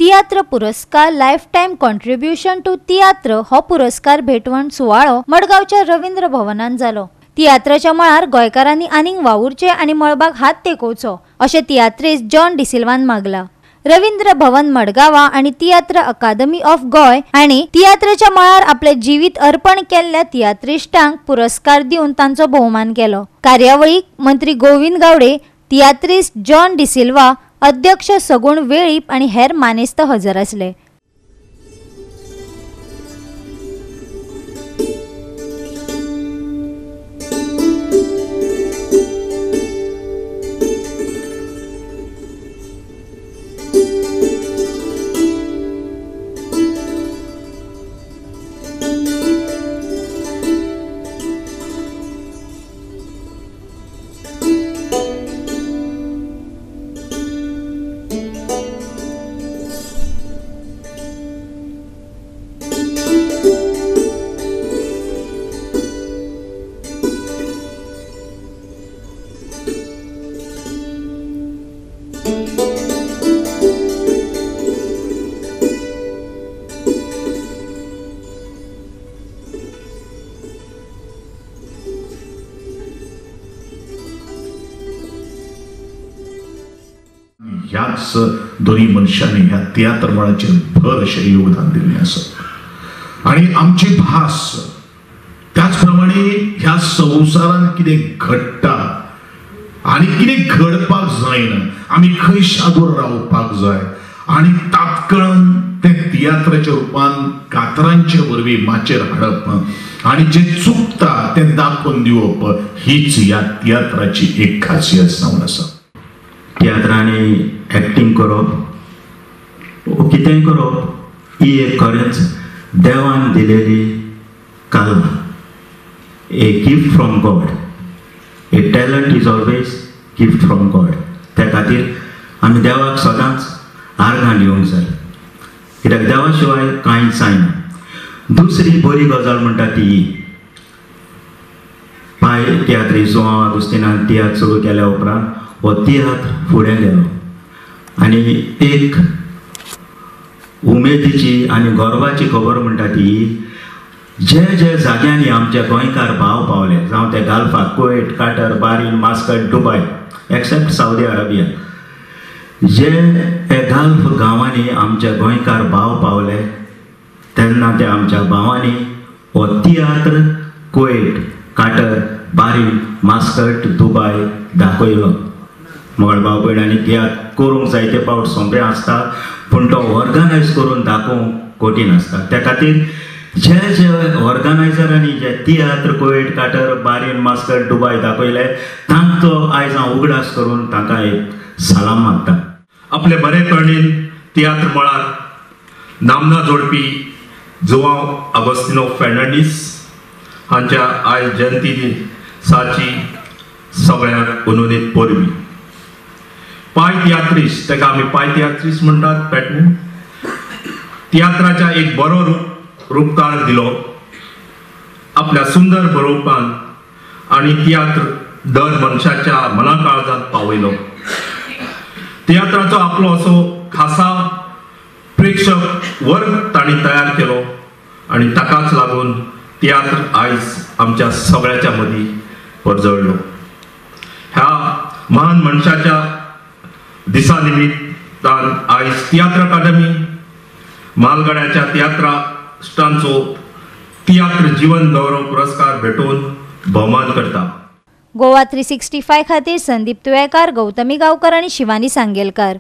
तियात्र पुरस्कार life time contribution two तियात्र हो पुरस्कार भेटवण सुवाळो मडगांवच्या रवींद्र भवनान जालो. तियात्राच्या मळार गोंयकारांनी आनीक वावुरचे आनी मळबाक हात तेकोवचो अशें तियात्रिस्त जॉन डिसिल्वान मागला. रवींद्र भवन मडगांवा आनी तियात्र अकादमी ऑफ गोंय आनी तियात्राच्या मळार आपले जिवीत अर्पण केल्ल्या तियात्रिस्टांक पुरस्कार दिवन तांचो भोवमान केलो. कार्यावळीक मंत्री गोविंद गावडे, तियात्रिस्त जॉन डिसिल्वा, अध्यक्ष सगुण वेळीप आनी हेर मानेस्त हजर आसले. ह्याच दोन्ही मनशांनी ह्या तियात्र मळाचेर भर अशें योगदान दिल्लें आसा. आनी आमची भास त्याच प्रमाणे ह्या संवसारांत कितें घडटा आनी कितें घडपाक जायना, आमी खंय शादूर रावपाक जाय आनी तात्काळ तें तियात्राच्या रुपान कातरांचे वरवीं माचयेर हाडप आनी जें चुकता तें दाखोवन दिवप हीच ह्या तियात्राची एक खासियत जावन आसा. तियात्रांनी एक्टींग करप वो कितेंय करप ही एक खरेंच देवान दिलेली कला, a gift from God. A talent is always gift from God. त्या खातीर आमी देवाक सदांच आर्गां दिवंक जाय, कित्याक देवा शिवाय कांयच जायना. दुसरी बरी गजाल म्हणटा ती ही, पाय तियात्री जुआंव आगुस्तिनान तियात्र सुरू केल्या उपरांत हो तियात्र फुडें गेलो आनी एक उमेदीची आनी गर्वाची खबर म्हणटा ती, जे जे जाग्यांनी आमचे गोंयकार भाव पावले, जावं ते गाल्फाक, Kuwait, Qatar, Bahrain, Muscat, Dubai, except Saudi Arabia, जे गाल्फ गांवांनी आमचे गोंयकार भाव पावले तेन्ना ते आमच्या भावांनी हो तियात्र Kuwait, Qatar, Bahrain, Muscat, Dubai दाखयलो. मगळ भाव भयणांनी तियात्र करूंक जायते पावट सोंपें आसता, पूण तो ऑर्गनायज करून दाखोवंक कठीण आसता. त्या खातीर जे जे ऑर्गनायजरांनी जे तियात्र Kuwait, Qatar, Bahrain, Muscat, Dubai दाखयले तांचो आयज हांव उगडास करून तांकां एक सलाम मागता. आपले बरे करणीन तियात्र मळार नामना जोडपी जुआंव आगोस्तिनो फेर्नांडीस हांच्या आयज जयंती दिसाची सगळ्यांक अनोनीत परबी. पाय तियात्रिस्ट, ताका आमी पाय तियात्रिस्ट म्हणटात, पेटून तियात्राच्या एक बरो रुपकार दिलो आपल्या सुंदर बरोवपान आनी तियात्र दर मनशाच्या मनाकाळजांत पावयलो. तियात्राचो आपलो असो खासा प्रेक्षक वर्ग तांणी तयार केलो आनी ताकाच लागून तियात्र आयज आमच्या सगळ्याच्या मदीं परजळ्ळो. ह्या महान मनशाच्या दिसा निमित्तान आयज तियात्र अकादमी म्हालगड्याच्या तियात्रास्टांचो तियात्र जीवन गौरव पुरस्कार भेटोवन भोवमान करता. गोवा 365 खातीर संदीप तुयेकार, गौतमी गांवकर आनी शिवानी सांगेलकार.